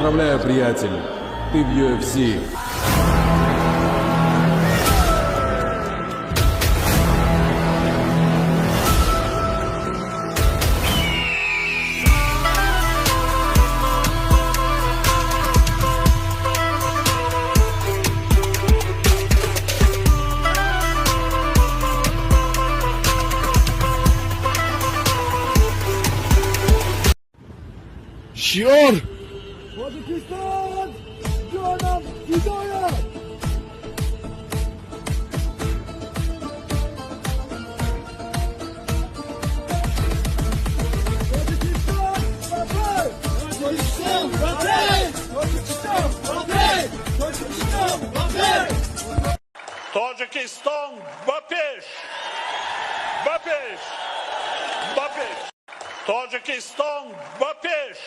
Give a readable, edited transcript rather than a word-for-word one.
Поздравляю, приятель, ты в UFC. Шиор. Тоҷикистон, ҷонам фидоят! Тоҷикистон, ба пеш! Тоҷикистон, ба пеш! Тоҷикистон, ба пеш! Тоҷикистон, ба пеш! Тоҷикистон, ба пеш! Ба пеш! Ба пеш! Тоҷикистон, ба пеш!